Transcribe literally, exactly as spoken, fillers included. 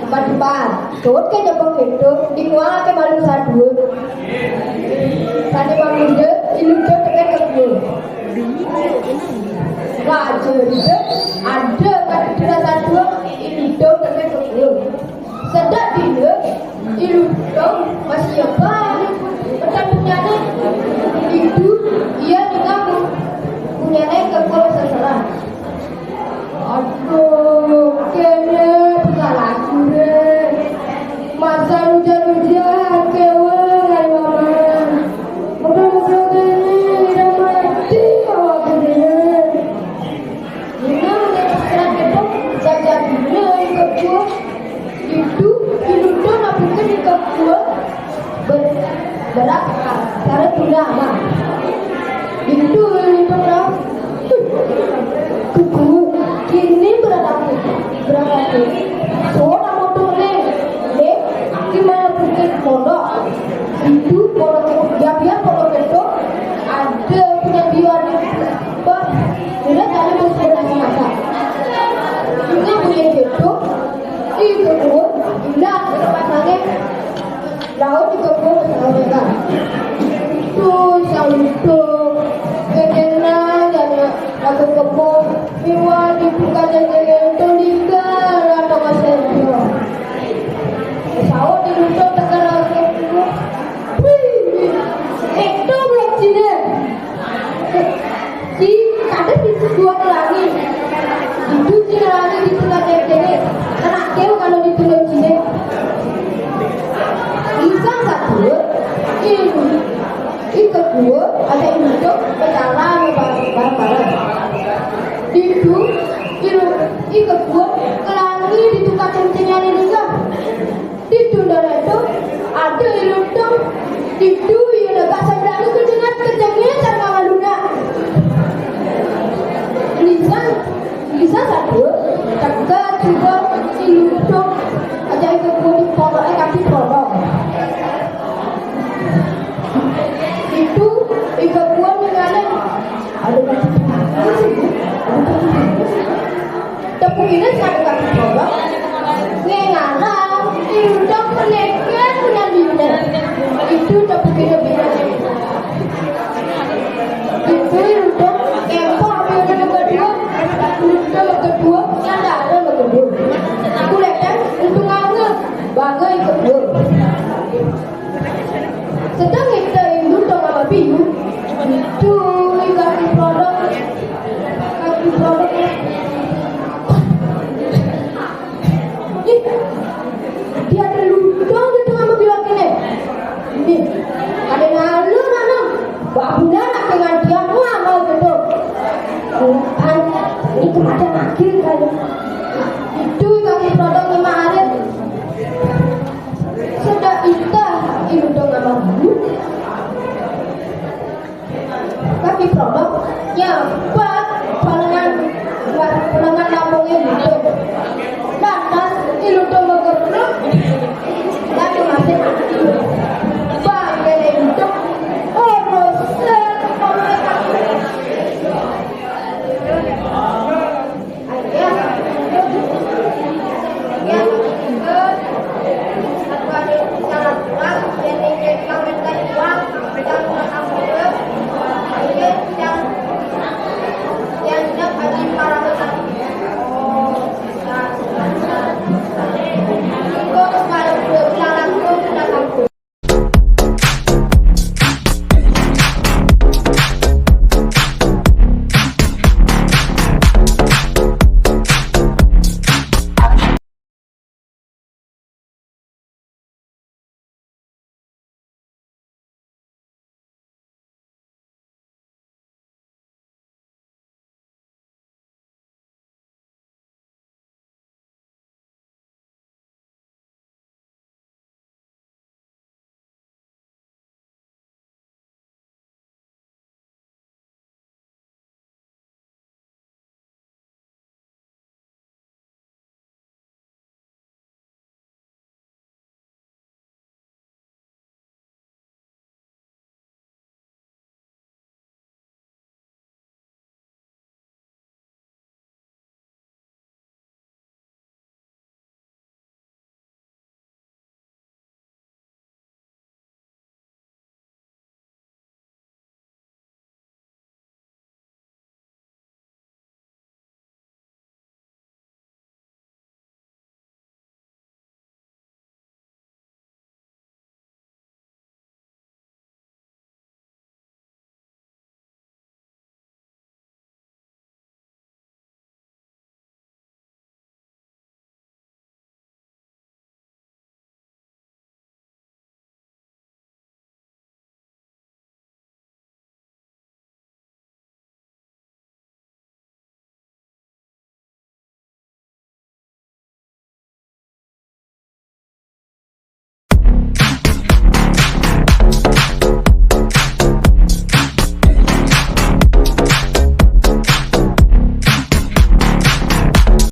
Empat-empat. Suud ké jebeng itu, dikuwangké malu sadua. Sané mangida, I Lutung tekén ka gua. Raja Ida, ada kati dina sadua, I Lutung tekén ka gua. Sedek dina, I Lutung masih nyebar petandunyané. Ditu ia ningeh punyané ka gua seseran. Aduh, kéné tinggal aku deh. Masa ujar-ujar kéwéh ngalih maman. Mudah-mudahan ini udah mati awak ini. Dina menyang serat gedung, jajak dina ikut gua. Ditu, I Lutung nampékin ikut gua. Ber-, berat, cara tunda, mah. Ditu, I Lutung, lah. Kuku, kini berat aku, berat aku. So, nak motor ni. Dek, aku mau pergi pondok. Itu pondok, dia biar pondok itu ada punya biar apa? Dia tadi bos pernah masak. Ini punya itu, itu pun, dia tempat mana? Laut juga pun sama mereka. Itu, itu, kenal dan aku kebun, miwa di bukan yang itu tinggal atau kasih. Sawo di Lutung tekan aku. Wih, itu belum sini. Si, kadang di sebuah pelangi. Itu si pelangi di tengah dek-dek. Kena keu kalau di tengah sini. Bisa satu, ini. Ini kedua, ada I Lutung, berjalan bareng-bareng. Ditu, ini, ini kedua, kelangi di tukang cincinnya ini juga. Ditu nda itu ada I Lutung. Ditu ia negak sandal kejengit-kejengit sama Luna. Lisan, lisan satu, teka cuba I Lutung. Aja itu pun pondoknya kaki pondok. Itu, itu pun dengan ada kaki pondok. Ada kaki pondok. Tepukina sadu kaki coba. Ngengarang, I Lutung peneken punya dina. Itu tepukina bina. Itu I Lutung, empoh bina kedua, I Lutung kedua, nyandara kedua. Aku leteng, untung angin, bagai kedua. Sedeng ita I Lutung ama biu, itu kaki produk, kaki produk. Ih, dia ada Lutung gitu ama biu ini. Ih, ada malu mana? Babulan aku dengan dia ngamal gitu. Kan, ini kemana lagi kan? Itu kaki produk lima hari. Sedek ita I Lutung ama biu. Kaki produk nyampat